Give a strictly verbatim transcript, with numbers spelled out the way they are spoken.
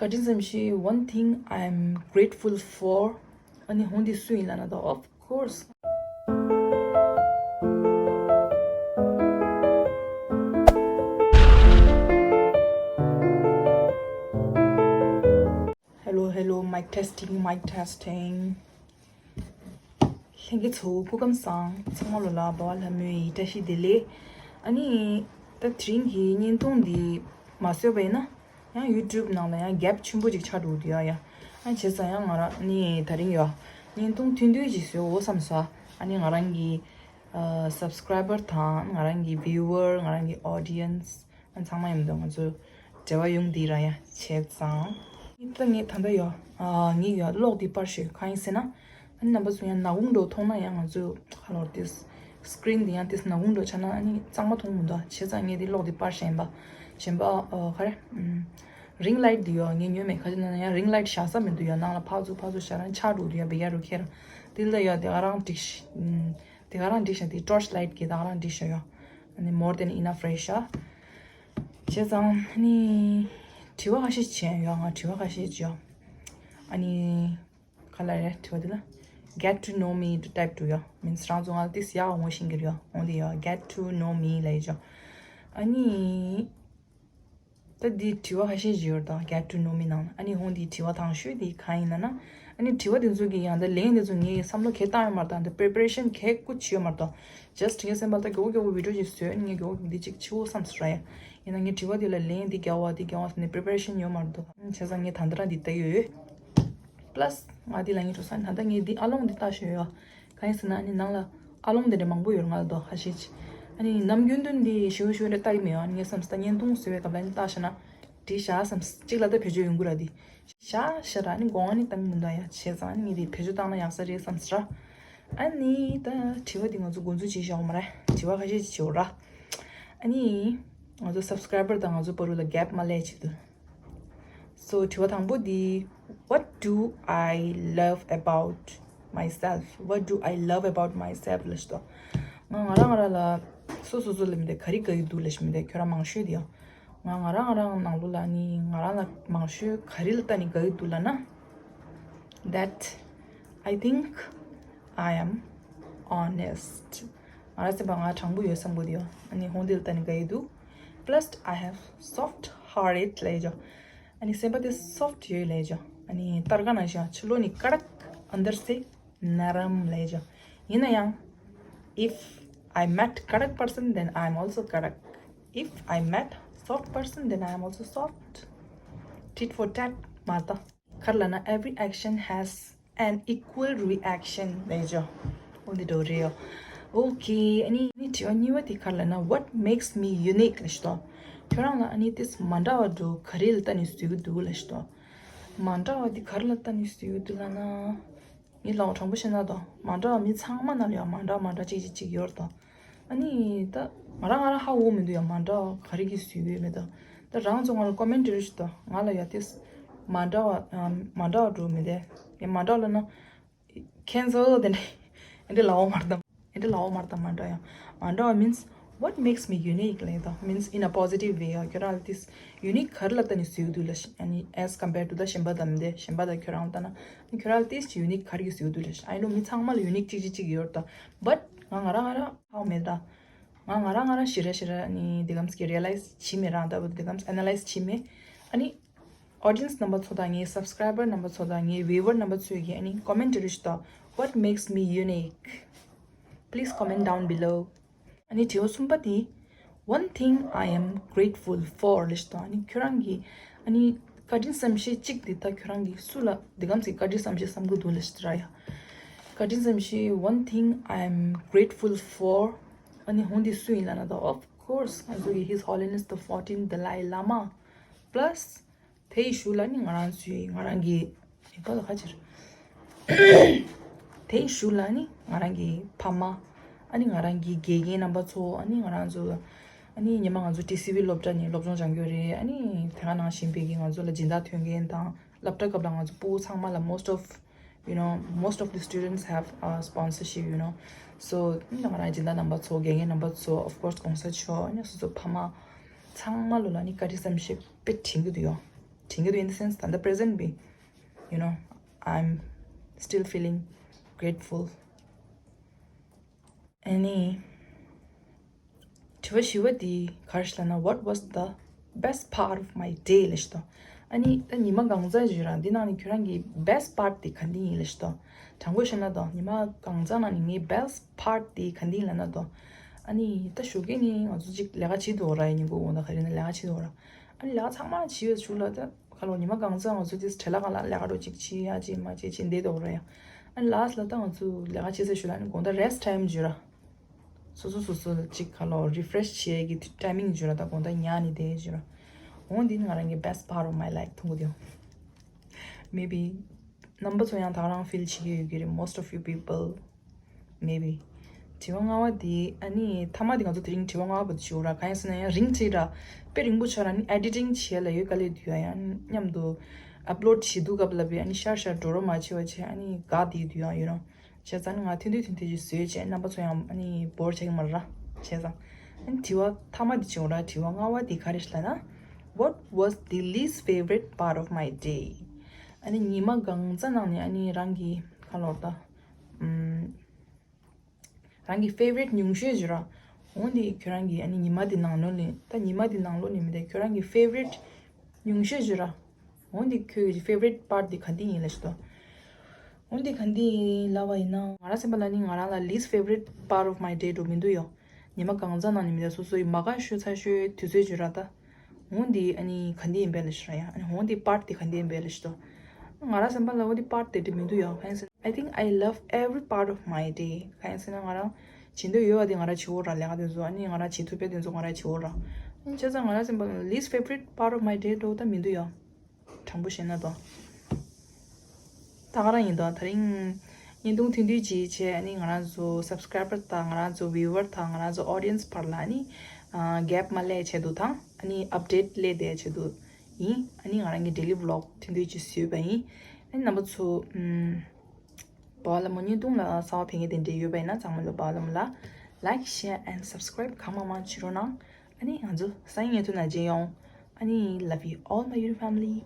བཀའ་དྲིན་བསམ་ཤེས། One thing I am grateful for. ཨ་ནི་ཧོང་འདི་སུ་ཡིན་ལབ་ན་ད། Of course. Hello, hello, mic testing, mic testing. ལྷན་རྒྱས་ཚོ་སྐུ་ཁམས་བཟང་། ཚང་མ་ལོ་ལ་འབའ་བ་ལྷ་མོའི་བཀྲ་ཤིས་བདེ་ལེགས། ཨ་ནི་ད་དེ་རིང་གི་བརྙན་ཐུང་འདི་མ་བཟོས་པ་ཡིན་ན་ཡང་ཡུ་ཊུབ་ནང་ལ་ཡང་གེབ་ཆེན་པོ་ཅིག་ཆགས་འགྲོ་གི་འདུག་ཡ། ཡ་ཨ་བྱས་ཙང་ཡང་ང་རང་ནི་དེ་རིང་ཡ་བརྙན་ཐུང་ཐུང་ཐུང་ཅིག་བཟོས་འོ་བསམ་སོང་། ཨ་ནི་ང་རང་གི་ཨ་སབ་སི་ཀ་རའི་བར་དང་ང་རང་གི་བིའུ་ཝར། ང་རང་གི་ཨོ་ཌི་ཡན་སི། ཨ་ཚང་མ་ཡིན་མདོག་ང་ཚོ་འབྲེལ་བ་ཡོང་འདི་ར་ཡ་བྱས་ཙང་། ད་ངས་ད་ལྟ་ཡོ། ཨ་ངས་ཡོ་གློག་འདི་པར་ཞོས་གང་ཡིན་ཟེར་ན། ཨ་ནི་རྣམ་པ་ཚོ་ཡང་ནག་ཁུང་འགྲོ་མཐོང་ན་ཡང་ང་ཚོ་ཧ་ལོར་ཏིས་སི་ཀི་རིན་འདི་ཡང་ཏིས་ནག་ཁུང་འགྲོ་ཆགས་ན་ཨ་ནི་གཙང་མ་མཐོང་མི་འདུག་བྱས་ཙང་ངས་འདི་གློག་འདི་པར་གཞན་པ། གཞན་པ་ཨ་ག་རེ། རིང་ལའིཊ་འདི་ཡོ་ངས་ཉོས་མེད། ག་ཅི་ན་ཡང་རིང་ལའིཊ་བཞག་ས་མི་འདུག་ཡོ། ནང་ལ་ཕར་ཚུར་ཕར་ཚུར་བཞག་རང་ཆགས་འགྲོ་འདུག་ཡོ། བེ་ཡ་རུ་ཁྱེར་འདི་ལ་ཡོ་དེ་ག་རང་འགྲིག་ཤི། དེ་ག་རང་འགྲིག་ཤག་དེ་ཊོར་ཆི་ལའིཊ་གི་ད་ག་རང་འགྲིག་ཤག་ཡོ། ཨ་ནི་more than enough རེད་ཤག་བྱས་ཙང་ཨ་ནི་དྲི་བ་ཁ་ཤས་བྱས་ཡོ། ང་དྲི་བ་ཁ་ཤས་བྱས་ཡོ། ཨ་ནི་ག་ལ་རེད་དྲི་བ་དེ་ལ། Get to know me དུ་ཊའིབ་འགྲོ་ཡོ། མིན་སི་རང་ཚོ་ང་ལ་ཏིས་ཡག་འོང་ཤིང་གི་ཡོ། འོང་དེ་ཡོ། Get to know me ལ་ཡོ། ཨ་ནི། ད་འདི་དྲི་བ་ཁ་ཤས་ཤིག་ཡོད་རེད་ད། Get to know me ནང་ཨ་ནི་ཧོང་འདིའི་དྲི་བ་དང་ཤོས་འདི་གང་ཡིན་ན་ན། ཨ་ནི་དྲི་བ་འདི་ཚོ་གི་ཡང་ད་ལན་འདི་ཚོ་ངས་བསམ་བློ་གས་བཏང་ཡོད་མ་རེད་ད། འདི་པི་རི་པ་རེ་ཤན་གས་ཀུ་བྱས་ཡོད་མ་རེད་ད། ཇ་སི་ཊི་ངས་སེམས་པ་ད་མགྱོགས་མགྱོགས་བི་ཌི་ཡོ་ཞིག་བཟོས། ཨ་ནི་ངས་མགྱོགས་མགྱོགས་འདི་གཅིག་ཆེ་བོ་བསམ་སོང་ར་ཡ། ཡིན་ན་ངས་དྲི་བ་འདི་ལ་ལན་འདི་རྒྱག་བ་འདི་རྒྱག་བ་ཟེར་ནས་པི་རི་པ་རེ་ཤན་ཡོད་མ་རེད་ད། བྱས་ཙང་ངས་ད་ལྟ་རང་འདི་ལྟ་ཡོད། པ་ལ་སི་ང་འདི་ལ་ངས་འགྲོ་ས་ད་ལྟ་ངས་འདི་ཨ་ལོང་འདི་ལྟ་ཤོད་ཡོད། གང་ཡིན་ཟེར་ན་ཨ་ནི་ནང་ལ་ཨ་ལོང་དེ་འདྲ་མང་པོ་ཡོད་རེད་ང་ལ་དོ་ཧ་ཤེས་ཅི། ཨ་ནི་ནམ་རྒྱུན་དུ་འདི་ཞུ་ཞུ་རེ་ལྟ་གི་མེད་ཨ་ནི་ངས་བསམ་སྟ་བརྙན་ཐུང་བཟོ་བའི་སྐབས་ལ་ཨ་ནི་ལྟ་ཤ་ན་བྲིས་ཤ་བསམ་གཅིག་ལ་ད་བེད་སྤྱོད་ཡོང་གི་ར་འདི་ཤ་ཤ་ར་ཨ་ནི་དགོངས་ཨ་ནི་ཏང་མི་འདུག་ཡ་བྱས་ཙང་ཨ་ནི་ངས་འདི་བེད་སྤྱོད་བཏང་ན་ཡག་ས་རེད་བསམ་སི་ར། ཨ་ནི་ད་དྲི་བ་འདི་ང་ཚོ་འགོ་འཛུགས་བྱེད་ཤ་འོ་མ་ར་དྲི་བ་ཁ་ཤས་ཅིག་བྱེད་འོ་ར། ཨ་ནི་ང་ཚོ་སབ་སི་ཀ་རའི་བར་དང་ང་ཚོ་བར་ལ་གེབ་མ་ལས་ཆེད་དུ། So དྲི་བ་དང་པོ་འདི། What do I love about myself? What do I love about myself? ལ་ཤི་ཏོ། ང་ང་རང་ང་རང་ལ་སོ་སོ་སོ་ལ་མི་དེ་ག་རེ་དགའ་གི་འདུག་ལ་ཤི་མི་དེ་ཁྱོད་རང་མང་ཤོས་དེ་ཡང་། ང་ང་རང་ང་རང་ནང་ལོ་ལ་ནི་ང་རང་ལ་མང་ཤོས་ག་རེ་ལ་ལྟ་ནི་དགའ་གི་འདུག་ལ་ན། That I think I am honest. ང་རང་སེམས་པ་ང་དྲང་པོ་ཡོད་བསམ་གོ་དེ་ཡང་ཨ་ནི་ཧོང་དེ་ལ་ལྟ་ནི་དགའ་གི་འདུག Plus I have soft hearted ལ་ཡོད་ཅོ། ཨ་ནི་སེམས་པ་དེ་སོཕ་ཊི་ཡོད་ལས་ཅོ། ཨ་ནི་སྟར་ཀ་ནང་བཞིན་ཕྱི་ལོགས་ནི་ཀ་ཌག་ཨན་དར་སེ་ནརམ་ལས་ཅོ། ཡིན་ན་ཡང་if I met ཀ་ཌག་པར་སན་then I am also ཀ་ཌག If I met soft person then I am also soft. Tit for tat མ་ད། ག་རེ་ལབ་ན་every action has an equal reaction ལས་ཅོ། འོ་འདི་འདྲ་རེད་ཡོ། Okay ཨ་ནི་ནི་དྲི་བ་གཉིས་པ་དེ་ག་རེ་ལབ་ན། What makes me unique ལ་ཤི་ཏོ། ཁྱོད་རང་ལ་ཨ་ནི་ཏིས་མ་འདྲ་བ་འགྲོ་ག་རེ་ལ་ལྟ་ནི་བཟོས་ཀྱི་འདུག་ལ་ཤི་ཏོ། མ་འདྲ་བ་དེ་ག་རེ་ལ་ལྟ་ནི་བཟོས་ཀྱི་འདུག་ལབ་ན། ངས་ལའོ་དྲང་པོ་བཤད་ན་དོ་མ་འདྲ་བ་མི་ཚང་མ་ན་ལ་ཡང་མ་འདྲ་མ་འདྲ་གཅིག་གཅིག་གཅིག་ཡོད་རེད་དོ། ཨ་ནི་ད་ང་རང་ང་རང་ཧ་གོ་མི་འདུག་ཡང་མ་འདྲ་བ་ག་རེ་གི་བཟོས་ཡོད་མེད་དོ། ད་རང་ཚོ་ང་ལ་ཀོ་མེན་ཊི་རེ་ཞིག་དོ་ང་ལ་ཡ་ཏིས་མ་འདྲ་བ་མ་འདྲ་བ་འགྲོ་མི་དེ་ཡང་མ་འདྲ་བ་ལབ་ན། Cancel དེ་འདྲ། ཨེ་འདྲ་ལའོ་མར་དང་། ཨེ་འདྲ་ལའོ་མར་དང་མ་འདྲ་ཡང་། མ་འདྲ་བ་means what makes me unique ལབ་ཡོད་དོ། Means in a positive way ཡང་ཁྱོད་རང་ལ་ཏིས་unique ག་རེ་ལ་ལྟ་ནི་བཟོས་འདུག་ལ་ཤི། ཨ་ནི་as compared to ད་གཞན་པ་དང་མི་འདྲ་གཞན་པ་དང་ཁྱོད་རང་ལྟ་ན་ཁྱོད་རང་ལ་ཏིས་unique ག་རེ་གི་བཟོས་འདུག་ལ་ཤི། I know མི་ཚང་མ་ལ་unique གཅིག་གཅིག་གཅིག་ཡོད་དོ། But ང་ང་རང་ང་རང་ཧ་གོ་མེད་ད། ང་ང་རང་ང་རང་ཞེ་དྲག་ཞེ་དྲག་ནི་འདི་གམ་སྐྱེ་realize བྱེད་མེད་རང་ལྟ་བུ་འདི་གམ་analyze བྱེད་མེད། ཨ་ནི་audience རྣམ་པ་ཚོ་དང་ངའི་subscriber རྣམ་པ་ཚོ་དང་ངའི་viewer རྣམ་པ་ཚོས་ཀྱིས་ཨ་ནི་comment རེ་ཞིག་དང་What makes me unique? Please comment down below. ཨ་ནི་དྲི་བ་གསུམ་པ་དེ། One thing I am grateful for ལ་ཞིག་དང་ཨ་ནི་ཁྱོད་རང་གི་ཨ་ནི་བཀའ་དྲིན་བསམ་ཤེས་གཅིག་དེ་ད་ཁྱོད་རང་གི་སུ་ལ་འདི་གམ་ཞིག་བཀའ་དྲིན་བསམ་ཤེས་བསམ་གི་འདུག་ལ་ཞིག་ར་ཡ། བཀའ་དྲིན་བསམ་ཤེས། One thing I am grateful for. ཨ་ནི་ཧོང་འདི་སུ་ཡིན་ལབ་ན་ད་of course ང་ཚོ་གི་His Holiness the fourteenth Dalai Lama plus དེའི་གཞུག་ལ་ནི་ང་རང་ཚོའི་ང་རང་གི་ནེ་པ་ལ་ཁ་ཕྱིར། དེའི་གཞུག་ལ་ནི་ང་རང་གི་ཕ་མ། ཨ་ནི་ང་རང་གི་དགེ་རྒན་རྣམ་པ་ཚོ། ཨ་ནི་ང་རང་ཚོ་ཨ་ནི་ཉི་མ་ང་ཚོ་ཊི་སི་ཝི་སློབ་གྲྭ་ནས་སློབ་སྦྱོང་སྦྱང་རྒྱུ་རེད། ཨ་ནི་དེ་ག་ནང་བཞིན་པའི་གི་ང་ཚོ་ལ་སྦྱིན་བདག་ཐོན་མཁན་དང་སློབ་གྲྭ་སྐབས་ལ་ང་ཚོ་ཕྲུ་གུ་ཚང་མ་ལ་most of you know most of the students have a sponsorship you know so ང་རང་སྦྱིན་བདག་རྣམ་པ་ཚོ་དགེ་རྒན་རྣམ་པ་ཚོ་of course གོང་ས་མཆོག་ཨ་ནི་སོ་སོ་ཕ་མ་ཚང་མ་ལོ་ལ་ནི་བཀའ་དྲིན་བསམ་ཤེས་དཔེ་དྲན་གྱི་འདུག་ཡོ། དྲན་གྱི་འདུག in the sense ད་ལྟ་present me, you know, I'm still feeling grateful. ཨ་ནི། དྲི་བ་བཞི་པ་འདི་ག་རེ་ལབ་ན། What was the best part of my day? ལབ་ཤི་ཏོ། ཨ་ནི་ད་ཉི་མ་གང་ཚང་ཞིག་ཡོད་ར། འདི་ནང་ནས་ཁྱོད་རང་གི་best part དེ་ག་འདི་ཡིན་ལབ་ཤི་ཏོ། དྲང་པོ་བཤད་ན་ཏོ། ཉི་མ་གང་ཚང་ནང་ནས་ངའི་best part དེ་ག་འདི་ཡིན་ལབ་ན་ཏོ། ཨ་ནི་ད་ཞོགས་ཀས་ནི་ང་ཚོ་ཅིག་ལས་ཀ་བྱེད་འདུག་ར། ཉིན་གུང་དགོང་དག་ག་རེ་ན་ལས་ཀ་བྱེད་འདུག་ར། ཨ་ནི་ལས་ཀ་ཚང་མ་བྱས་པའི་གཞུག་ལ་ད། ཁ་ལོ་ཉི་མ་གང་ཚང་ང་ཚོ་དེ་བྲེལ་ལ་ག་ལ་ལས་ཀ་འགྲོ་ཅིག་བྱེད་ཡ་ཅིག་མ་བྱེད་ཅིག་འདེད་འདུག་ར་ཡ། ཨ་ནི་last ལ་ད་ང་ཚོ་ལས་ཀ་བྱེད་ས་ཞུ་ལ་ཨ་ནི་དགོང་དག་rest time ཞུ་ར། སོ་སོ་སོ་སོ་ཅིག་ཁ་ལོ་refresh བྱེད་ཀྱི་timing ཞུ་ར། ད་དགོང་དག་ཉལ་ནས་བསྡད་ཞུ་ར། འོ་འདི་ནི་ང་རང་གི་best part of my life མཐོང་གི་འདུག maybe རྣམ་པ་ཚོ་ཡང་ད་ག་རང་feel བྱེད་ཀྱི་ཡོད་ཀྱི་རེད། Most of you people, maybe དྲི་བ་ལྔ་པ་འདི། ཨ་ནི་མཐའ་མ་འདི་ང་ཚོ་དེ་རིང་དྲི་བ་ལྔ་པ་འདི་ཞུ་ར། གང་ཡིན་ཟེར་ན་ཡང་རིང་ཅིག་ར། དཔེ་རིང་པོ་ཆགས་ར། ཨ་ནི་editing བྱེད་ལ་ཡོད་དཀའ་ལས་འདུག་ཡ། ཡང་མཉམ་དུ་upload བྱེད་དུས་སྐབས་ལ་བས་ཨ་ནི་ཤར་ཤར་འགྲོ་རོགས་མ་བྱེད་པ་བྱས། ཨ་ནི་དགའ་བསྡད་འདུག་ཡ་ཡོད་ར། བྱས་ཙང་ང་ཐུང་ཐུང་ཐུང་ཐུང་ཅིག་བཟོས་བྱས་རྣམ་པ་ཚོ་ཡང་ཨ་ནི་bore བྱེད་ཀྱི་མ་རེད་ར། བྱས་ཙང་ཨ་ནི་དྲི་བ་མཐའ་མ་འདི་བྱུང་ར། དྲི་བ་ལྔ་པ་འདི་ག་རེ་ལབ་ན། What was the least favorite part of my day? ཨ་ནི་ཉི་མ་གང་ཚང་ནང་ནས་ཨ་ནི་རང་གི་ཁ་ལོ་ད། ཨམ། རང་གི་favorite ཉུང་ཤོས་ཞུ་ར། འོ་འདི་ཁྱོད་རང་གི་ཨ་ནི་ཉི་མ་འདི་ནང་ལོགས་ནས། ད་ཉི་མ་འདི་ནང་ལོགས་ནས་མི་འདུག་ཁྱོད་རང་གི་favorite ཉུང་ཤོས་ཞུ་ར། འོ་འདི་ཁྱོད་ཀྱི་favorite part འདི་ག་འདི་ཡིན་ལབ་ཤི་ཏོ། འོ་འདི་ག་འདི་ཡིན་ལབ་པ་ཡིན་ན། ང་རང་སེམས་པ་ལ་ནི་ང་རང་ལ་least favorite part of my day འགྲོ་མི་འདུག་ཡོ། ཉི་མ་གང་ཚང་ནང་ནས་མི་འདུག་སོ་སོ་ཡི་མ་དགའ་ཤོས་ཚ་ཤོས་དུས་ཚོད་ཞུ་ར་ད། འོ་འདི་ཨ་ནི་ག་འདི་ཡིན་པས་ལབ་ཤི་ར་ཡ། ཨ་ནི་འོ་འདི་part འདི་ག་འདི་ཡིན་པས་ལབ་ཤི་ཏོ། ང་རང་སེམས་པ་ལ་འོ་འདི་part དེ་འགྲིག་མི་འདུག་ཡོ། གང་ཡིན་ཟེར་ན། I think I love every part of my day. གང་ཡིན་ཟེར་ན་ང་རང་བྱེད་འདོད་ཡོད་པ་དེ་ང་རང་བྱེད་འོ་ར། ལས་ཀ་དེ་ཚོ་ཨ་ནི་ང་རང་བྱེད་ཐུབ་པའི་དེ་ཚོ་ང་རང་བྱེད་འོ་ར། ཨ་ནི་བྱས་ཙང་ང་རང་སེམས་པ་ལ་least favorite part of my day འགྲོ་ད་མི་འདུག་ཡོ། དྲང་པོ་བཤད་ན་དོ། ད་ག་རང་ཡིན་དོ། ད་རིང་བརྙན་ཐུང་ཐུང་ཐུང་ཅིག་བྱས། ཨ་ནི་ང་རང་ཚོ་subscriber དང་ང་རང་ཚོ་viewer དང་ང་རང་ཚོ་audience བར་ལ་ཨ་ནི་gap མ་སླེབས་ཆེད་དུ་དང་ཨ་ནི་update སླེབས་བསྡད་ཆེད་དུ་ཡིན། ཨ་ནི་ང་རང་གི་daily vlog ཐུང་ཐུང་ཅིག་བཟོས་པ་ཡིན། ཨ་ནི་རྣམ་པ་ཚོ་ཨམ། པ་ལ་མོ་བརྙན་ཐུང་ལ་གསར་པ་ཕན་ཡོན་དེ་འདྲ་ཡོད་པ་ཡིན་ན་ཚང་མ་ལོ་པ་ལ་མོ་ལ་like, share and subscribe གང་མང་མང་བྱེད་རོགས་གནང་། ཨ་ནི་ང་ཚོ་སང་ཉིན་ཐུག་ན་མཇལ་ཡོང་། ཨ་ནི་love you all my beautiful family.